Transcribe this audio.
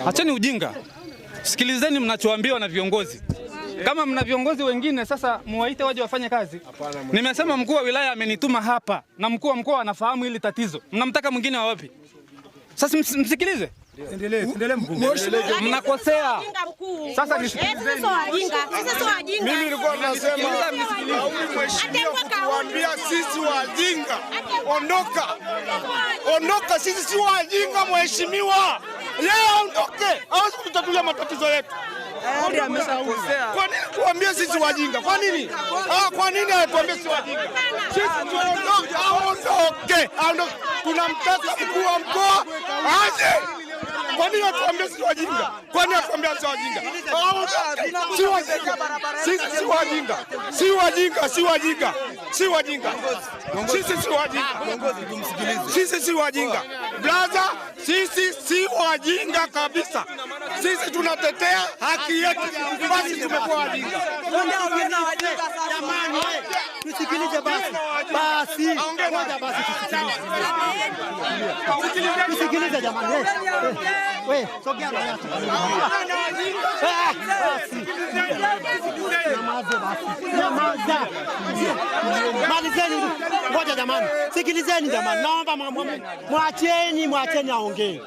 Acheni ujinga, sikilizeni mnachoambiwa na viongozi. Kama mna viongozi wengine sasa muwaite waje wafanye kazi. Nimesema mkuu wa wilaya amenituma hapa na mkuu wa mkoa anafahamu hili tatizo. Mnamtaka mwingine wa wapi? Sasa msikilize. Endelee mkuu. Mnakosea. Sasa nisikilizeni. Mimi nilikuwa nasema Mnisikilize. kauli mheshimiwa kutuambia sisi wajinga, ondoka, ondoka, sisi si wajinga mheshimiwa. Yeye aondoke, hawezi kututatulia matatizo yetu. Kwa nini tuambie sisi wajinga? Kwa nini? Ah, kwa nini atuambie sisi wajinga? Sisi tuondoke, aondoke, aondoke. Tunamtaka mkuu wa mkoa aje. Kwa nini atuambie sisi wajinga? Kwa nini atuambie sisi wajinga? Aondoke. Si wajinga. Sisi si wajinga. Si wajinga, si wajinga. Si wajinga. Sisi si wajinga. Sisi si wajinga. Blaza, sisi si wajinga kabisa. Sisi tunatetea haki yetu. Basi tumekuwa wajinga. Jamani, tusikilize basi. Basi, ngoja basi tusikilize. Tusikilize jamani. We, sogea na yako. Basi. Nyamaze basi. Nyamaza. Malizeni. Ngoja jamani. Sikilizeni jamani. Naomba mwacheni, mwacheni aongee.